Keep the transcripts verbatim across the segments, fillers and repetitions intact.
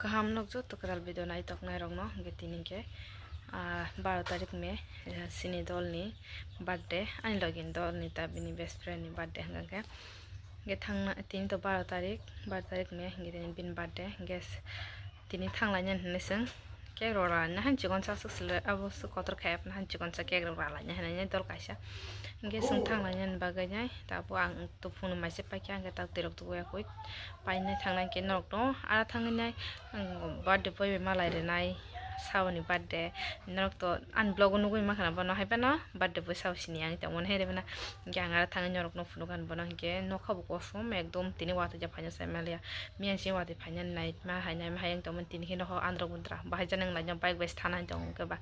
Kaham nuk joto kwral video naitoknai rokno, hwnkhe tini hwnkhe, ah, baro tarik May, eh, chini dolni birthday, ani logini dolni ta bini best friend ni birthday hwnkhe. Hwnkhe thangna, tini to baro tarik, baro tarik May, hwnkhe tini bini birthday, hwnkhe s-, tini thanglainani hinwi chwng cake rok rwlaina han chikon sa swk swlai, abo swk kotor khai apna han chikon sa cake rok rwlaina hinwi dol kaisa. Hwnkhe chwng thanglainani bagwi nai, tabuk ang to phone maise paikha, hwnkhe tabuk twi rok tubu yakui. Painai thangnai khe norok no, ara thangwi nai, ang birthday boy bai malai rwnai, saboni birthday. Norok to ani vlog o nugwi mankha na bono, hai phano birthday boy sabo sini yang tongmani hai rwmana. Hwnkhe ang ara thangwi norok no phunukha bono, hwnkhe nokha bo kosom ekdom tini watwi ja phaina sai maliya. Miyang se watwi phaina nai ma hai nai ma hai yang tongmani, tini khe nokha andra gundra bahai ja nang lai bike bai se thana hai tong hwnkhe ba.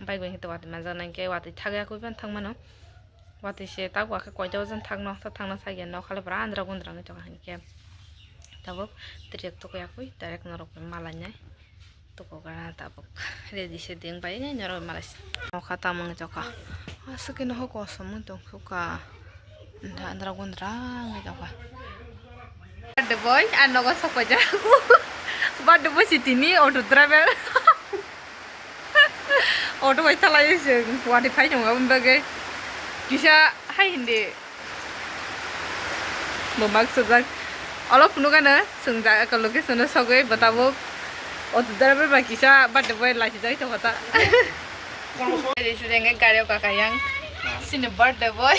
Bike bai hwnkhe to watwi manjak nai khe watwi thagwi yakui phano thangmano. Watwi se tabuk khe koita wajan thakno, ta thangna sagya nokha le pura andra gundra wngwi tongkha hinkhe. Tabuk twi rok tuku yakui direct norok bai malainai. Tuku gana tabuk ready se ding bai nai norok bai malai se. Nokha tamo wngwi tongkha. Aswk khe nohor kosom wngwi tongkha. Andra gundra wngwi tongkha. Birthday boy, ang nogo sok paijak. Birthday boy si tini auto driver. Auto bai thalai se watwi phai tongo, aboni bagwi kisa hai hindi. Bo mak sujak. Olo phunukano chwng jaga location o sogwi bo tabuk auto driver bai kisa birthday boy laisijak tongkha ta. Ready se hwnkhe gari o kaka yang. Sini birthday boy.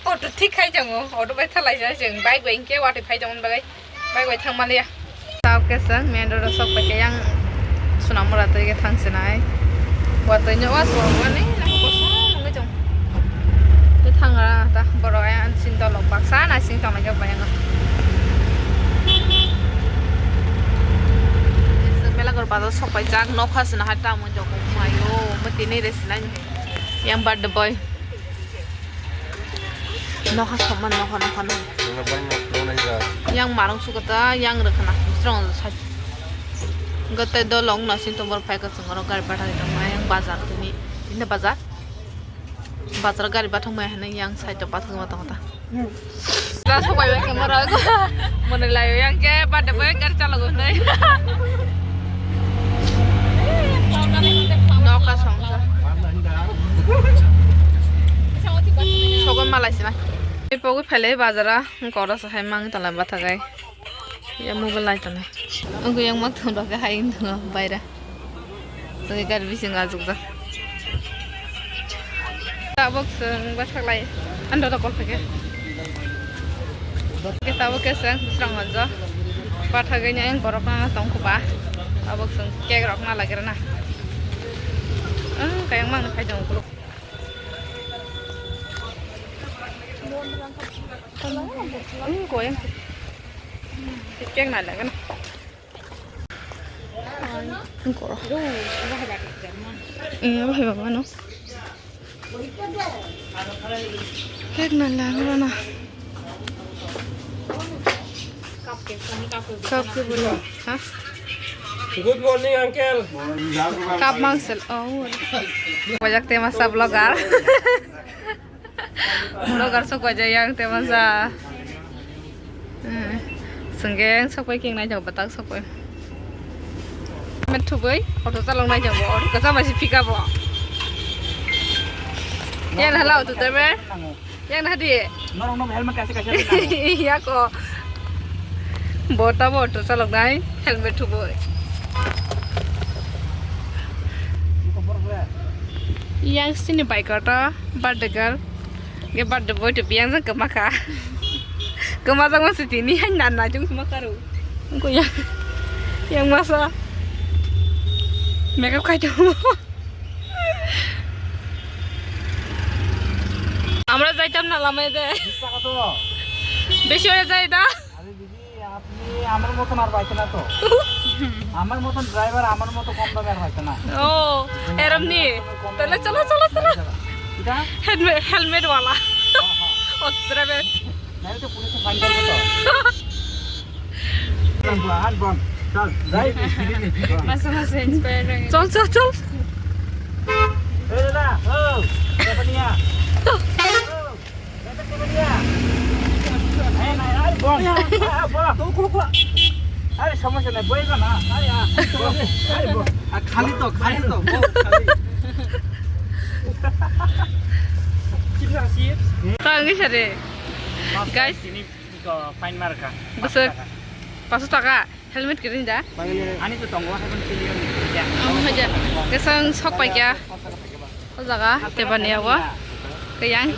Auto thik khai tongo. Auto bai thalai se chwng bike bai hwnkhe watwi phai tongmani bagwi. Bike bai thang maliya. Tabuk khe chwng main road o sok paikha yang Sonamura twi khe thang sinai. Watwi no watwi wngmani nang kosong wngwi tong. Tei thang ra ta borok ayang sini dolok baksa naising tongnaikhe bayang. Melaghor bazar sok paijak nokha sina hai tamo jok mayo tini re sinai yang birthday boy. Nokha sokma nokha nokha nokha. Nokha borok nokha nokha nokha. Yang marung sukata yang rwkhana. Bisrong sa. Gatai dolong nasing tongmor phaika chwng oro gari pathai tongma yang bazar tini. Ini bazar. Bazar gari bathang mai hwnwi yang side o bathang ma tongta. Ta sobai bai khe mora. Mone layo yang ke birthday boy gari chalogo hnai. Nokha songsa. Sogon malai sina. Pogwi phailai bazara, koro sa hai mang tala bathagai. Ya mobile lai tala. Ang yang mak thon ba hai ndo baira. Sagi gari bising ajukjak. Tabuk seng bathak lai. Ando da kol phage. Ke tabuk ke seng bisrang manjo. Bathagwi ni ang borok na tong kho ba. Tabuk seng cake rok na lagi rana. Ang kayang mang phai jong kuluk. Ang koyang. Cake na lagi na. Ang koro. Iya, bahai mama no. Cake na lang na. Cup ke bole, ha? Good morning, uncle. Cup mangsel. Oh. Bajak te masa vlogger. Vlogger sok bajak yang te masa. Hmm. Sengkeng sok pai king nai jok batak sok pai. Met thubai auto chalok nai jok bo auto kasa masi pika bo. Yang hala auto driver. Yang na di. Norok no helmet kaisa kaisa. Iya ko. Bo ta bo auto chalok nai helmet thubai. Yang sini bike auto birthday girl. Ge birthday boy to biyang jang kema kha. Kema jang ma siti ni hai nan na jung kema karu. Ko yang, yang masa makeup khai jang. Amra jaitam na lamai de. Bisi ore jai da. আরে দিদি, আপনি আমার মতন আর পাইছে না তো? আমার মতন ড্রাইভার, আমার মতো কম দামে আর পাইছে না। ও, এরম নি? তাহলে চলো, চলো, চলো। এটা? হেলমে-, হেলমেট ওয়ালা। হ্যাঁ, হ্যাঁ। ও, ড্রাইভার। নাহলে তো পুলিশে ফাইন করবে তো। বন্ধ, হাত বন্ধ। চল, যাই। মাঝে মাঝে ইন্সপায়ার হয়ে গেল। চল, চল, চল। এই দাদা, ও, এটা নিয়ে আয়। ও। Bong. Ah, bong. Are, somosya nai, boy ka na. Are, ah, are, bo. Ah, khali to, khali to, bo, khali. Tang sare. Guys. Ini ko fine marka. Besok. Pasu taka. Helmet kiring da? Ani to tongo, hai pun kiliyo. Ang haja. Kesang sok pai kya? O jaga tebani abo. Kayang.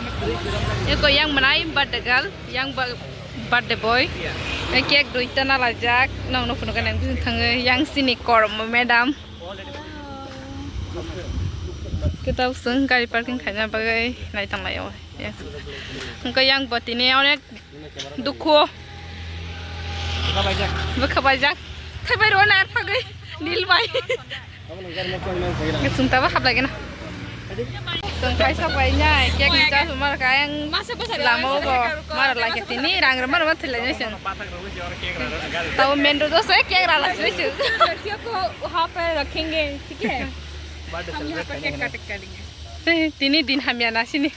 E ko yang manai birthday girl, yang ba-, birthday boy. E cake duita na lajak. Nong no phunu kanang bising thango yang sini kor madam. Kita usung gari parking khaina bagai nai tang lai o. Engko yang botini onek Dukhu. Bwkha baijak. Bwkha baijak. Thaibai rw na phagwi. Nil bai. Sung taba hap lagi na. Sung kaisa bai nya, cake ni cha sumar ka yang lama bo. Mar lagi tini rang rw mar thilai nya sung. Tabo main road o se cake rala sile sung. लड़कियों को वहाँ पर रखेंगे, ठीक है? हम यहाँ पर केक काट काटेंगे। Tini din hamya na sini.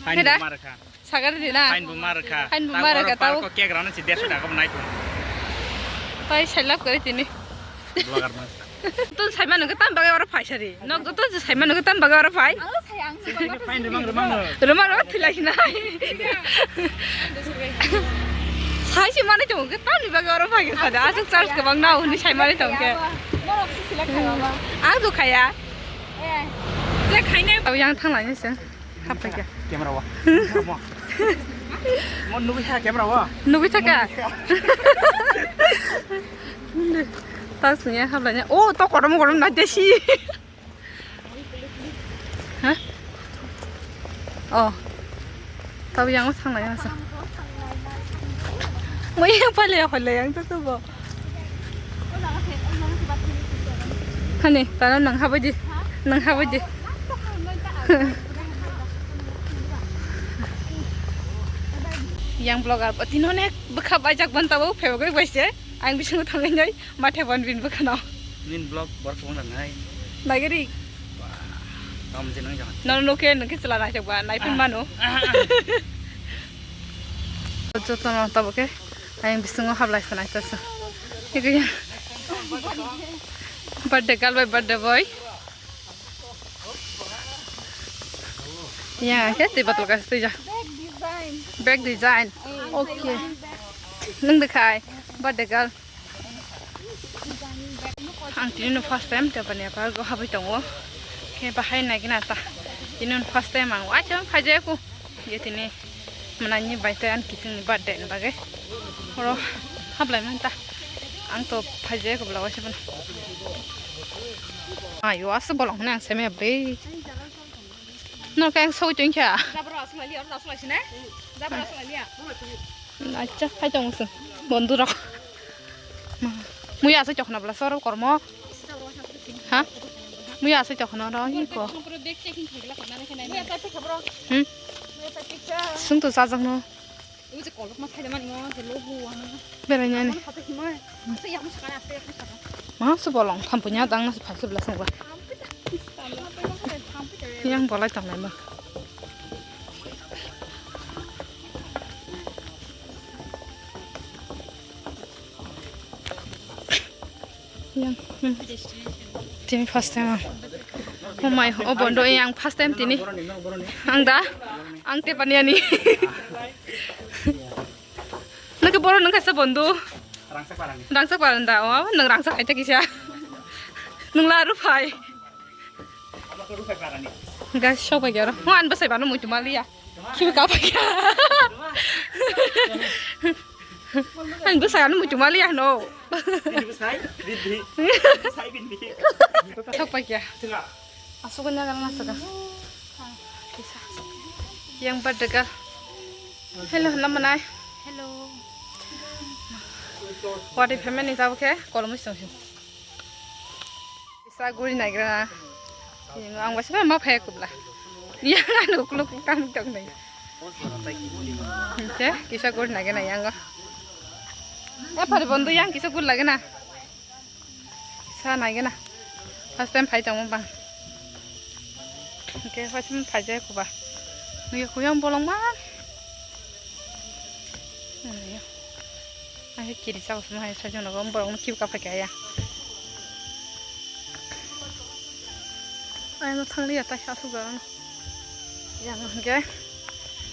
Hain Heda? Bumar kha. Sagar di na. Hain bumar kha. Hain bumar kha, tau. Park o cake rano si dersho taka bo nai kho. Tai selap kore tini. Vlogger mas. Tun saima nungke tam bagai oro phaisari. Nok joto je saima nungke tam bagai oro phai. Ang sai ang sai. Fine, remang, remang. Remang, remang, thilai sinai. Sai si mane chong ke tam ni bagai oro phai ke sada. Asuk charge ke bang na uni sai mane chong ke. Borok si sila khaya ba. Ang tu khaya. Eh. Je khaine. Tau yang thang lai se. Haphaikha. Camera wa. Mo nugwi ha camera wa. Nugwi thaka. Tak sungya hablanya. Oh, to korom korom na desi. Ha? Oh. Tau yang thang lai sa. Mo yang pale ya pale yang tu tu bo. Hani, tano nang habai di. Nang habai di. Yang vlogger bo tino nek bwkha baijak ban tabo phebagwi baise. Ang bisingo thangwi nai mathe ban bin bwkhano. Nin vlog bor phone rang hai. Nagari. Tam je nang jahan. Nono noke nangke chwla naijak ba naiphin mano. Jotono tabo khe. Ayang bisingo hablai sanai tasa. Higaya. Birthday girl bai birthday boy. Ya, khe tei botol ka tei ja. Bag design. Bag design. Eh, okay. Bag. Nung de khai. Birthday girl. Ang tini no first time tepani apa go habai tongo. Khe bahai nai gina ta. Tini no first time ang wa chang phai je ku. Ye tini. Manani bai tei ani kiching ni birthday ni bagwi. Oro hablai man ta. Ang to phaijak bwla waisa bono. Ayo asa bolong hwnwi ang seme bwrwi. No khe ang soi tong kha. Jabra aswk lai li, oro aswk lai sine. Jabra aswk lai li ya. Acha phai tong sung. Bondu rok. Muya aswk chokna bwla soro kormo. Ha? Muya aswk chokna ro hi ko. Hmm? Sung to sajak no. Berai nani. Ma se bolong thampunya dang se phai se bwla sung ba. Yang bolai tong lai ma. Yang, hmm. Tini first time ang. Oh my, oh bondo yang first time tini. Ang da, ang tepani ani. Nake boro nang kaisa bondo. Rangsak parani. Rangsak parani da, oh, nang rangsak kaita kisa. Nang laru phai. Guys, sok bai oro. Mo an bwsai bano muitu maliya. Khibi ka bai. An bwsai ano muitu maliya no. Ini bwsai, bidhi. Bwsai bidhi. Sok bai kya. Tengah. Asuk nya kan masuk. Yang birthday girl. Hello, nama nai. Hello. Wadi family tau ke, kolom song song. Kisa guri naigra na. Ang wasa ma phai kubla. Yang anu ukluk tang tang nai. Oke, kisa guri naigra na yang go. Eh, pare bondo yang kisa guri lage na. Kisa naigra na. First time phai tong bang. Oke, first time phai jai kuba. Nui kuyang bolong ma. Kiri chao sima hai sajona gom borok no kiu kapai kaya. Ai no thang liya tai asuk jaga no. Yang hingke.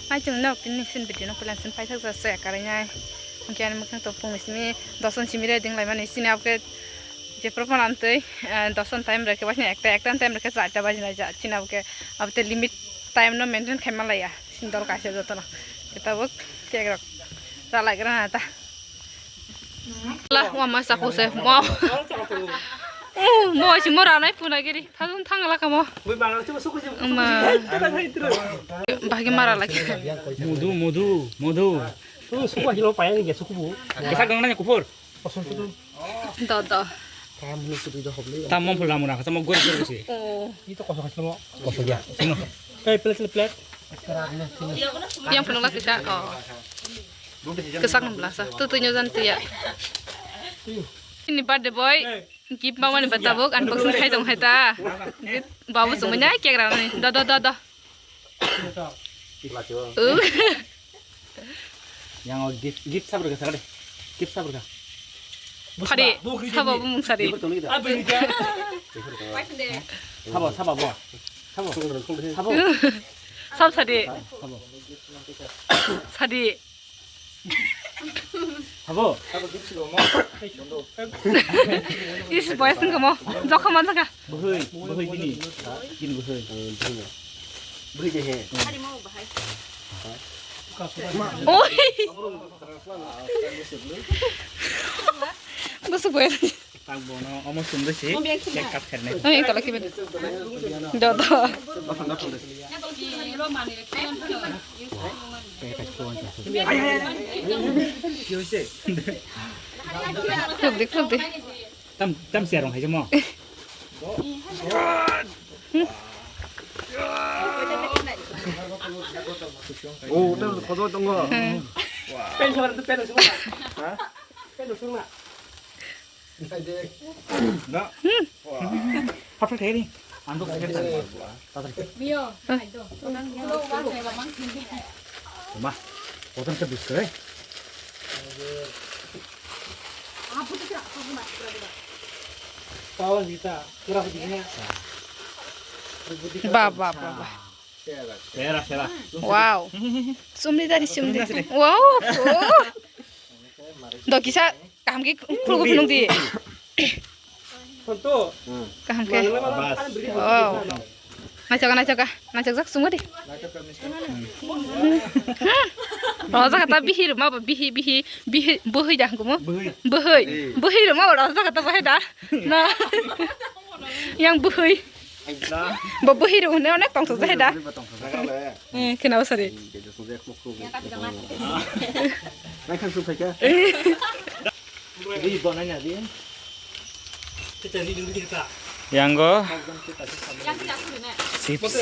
Ai chung nok tin sin video no pulan sin paithak ja se karinai. Hingke ani mukang to pung simi doson simi re ding lai mani sini abke je propan antei doson time reke bajina ekta ekta time reke charta bajina ja sini abke abte limit time no maintain khai malaya. Sindol kaisa jotono. Kitabuk kekrok. Ralaigra na ta. La, wa ma sa ko se. Mo. Uh, mo si mo ranai puna giri. Phajung thang la kamo. Ma. Bagi mara lagi. Mudu, mudu, mudu. Tu suku hilo payang ge suku bu. Kesa gangna kuphur. Do, do. Tam mopul lamu rang sama gori gori si. Oh. Itu kosong kosong. Kosong ya. Sino. Kai plate plate. Yang penuh lagi sa. Oh. Kesak nang belasa. Tu tu nyojan tu ya. Ini birthday boy. Gift mama ni batabok unboxing khai tong hai ta. Gift babu sungmanya cake rana ni. Do do do do. Uh. Yang o gift gift sabar ka sabar. Gift sabar ka. Phari sabo bumung sari. Sabo sabo bo. Sabo. Sabo. Sab sadi. Sabo. Sadi. Sabo. Is boys nung kamo. Jokha man saka. Bwhwi, bwhwi bini. Bini bwhwi. Bwhwi de he. Oi. Bwswk boys. Tak bono omo sumdoi si cake cut kharinai. Oi, tola kiben. Do, do. Khuldi, khuldi. Tam, tam siya rong hai jamo. Oh, tam khodo tongo. Pen sabar tu pen sung. Ha? Pen sung na. Na. Perfect hai ni. Ang tu perfect hai. Mio, hai tu. Ma, kotor ke biskut hai. Apa tu kira? Apa tu nak? Pawang kita, kurang begini. Ba, ba, ba, ba. Sera, sera. Wow. Sumni dari sumni. Sumni dari. Wow. Oh. Do kisa kaham ke khuluk nung di. Tonto. Kaham ke. Bas. Wow. Nachoka, nachoka, nachok jak sungma di. Roja kata bihir ma ba bihi bihi bihi bohoi jang kumo. Bohoi. Bohoi. Bohir ma ba roja kata bahai da. Na. Yang bohoi. Bo bohir hune onek tong sojai da. Eh, kena usari. Nai khan sung phaikha. Ri bo nai na di. Yang go. Chips.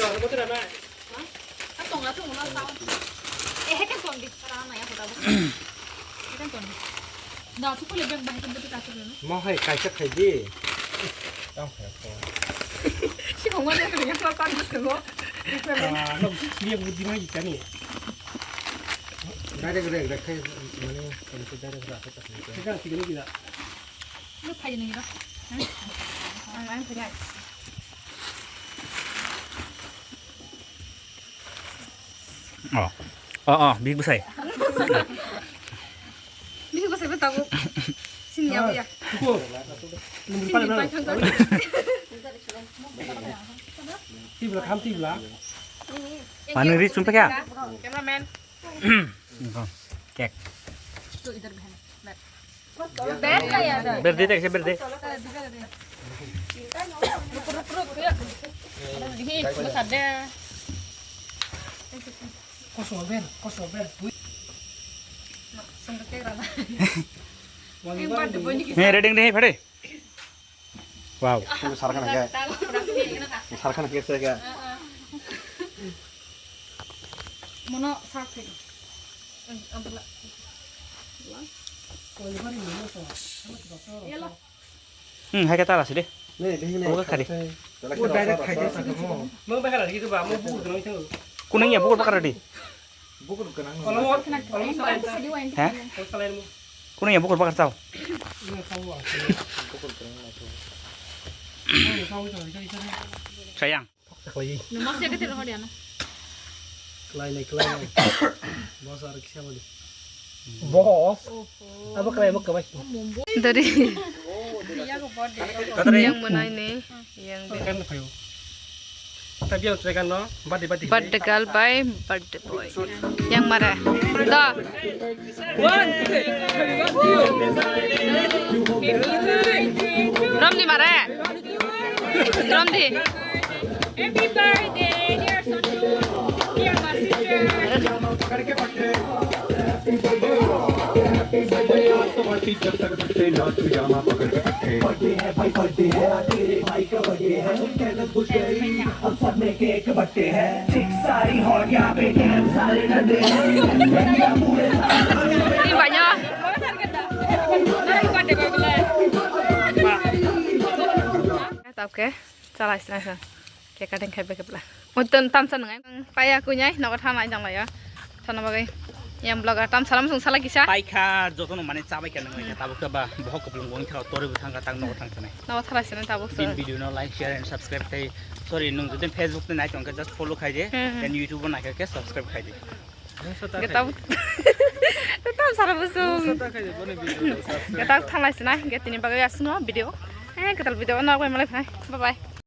Mo hai kaisa khai di. Tang khai ko. Si kong ma de ya pa pa ko. Ah, no, dia budi mai kani. Direct, direct, direct khai mane, kamu direct rasa tak. Kita sih gini gila. Lu khai ni ba. Ang ang khai. Oh. Oh, oh, big besai. Big besai betul. Sini ya, ya. Sini pai thang thang. Tibla, kham tibla. Manu ri chumpa kya? Cameraman. Cake. Berde, kaise berde? Koso ber, koso ber. Hey, ready, ready, ready. Wow. Sarkana ke. Sarkana ke sega. Mono sark thik. Abla. Hmm, hai kata rasi deh. Ne, deh ne. Oke, kari. Mo direct khai de sa mo. Mo bakar lagi tu ba, mo buku dong itu. Kunang ya, buku bakar di. Buku kenang. Kalau mau, kalau mau selain, ha? Kalau selain mo. Kuno ya bukur bakar sao. Sayang. Klai nai, klai nai. Boss ar kisa mali. Boss. Abo klai abo kabai. Dari. Yang menai ni. Yang de. Kan khayo. Tapi yang saya kan no, badi badi. Birthday girl by birthday boy. Yang mare. Da. Romdi mare. Romdi. Happy birthday, dear Sonju. Dear my sister. Ini banyak. Tap ke, chalai sina sa. Cake cutting khai beke pla. Muton tamsa nungai. Paya kunyai, nogo thanai jang layo. Thana bagai. Yang vlogger tamsa lam sung sala kisa. Paikha, jotono mane chabai ka nungai ka tabuk ba bohok kuplung gong thao tori bwthang ka tang nogo thang sanai. Nogo thalai sina tabuk sung. Bin video no like, share and subscribe khai. Sorry, nung jodi Facebook te nai tongka just follow khai de. Hmm, hmm. Then YouTube o nai ka ke subscribe khai de. Geta. Geta sara busung. Geta thalai sina, getini bagai asno video. Eh, geta video no bai malai phai. Bye bye.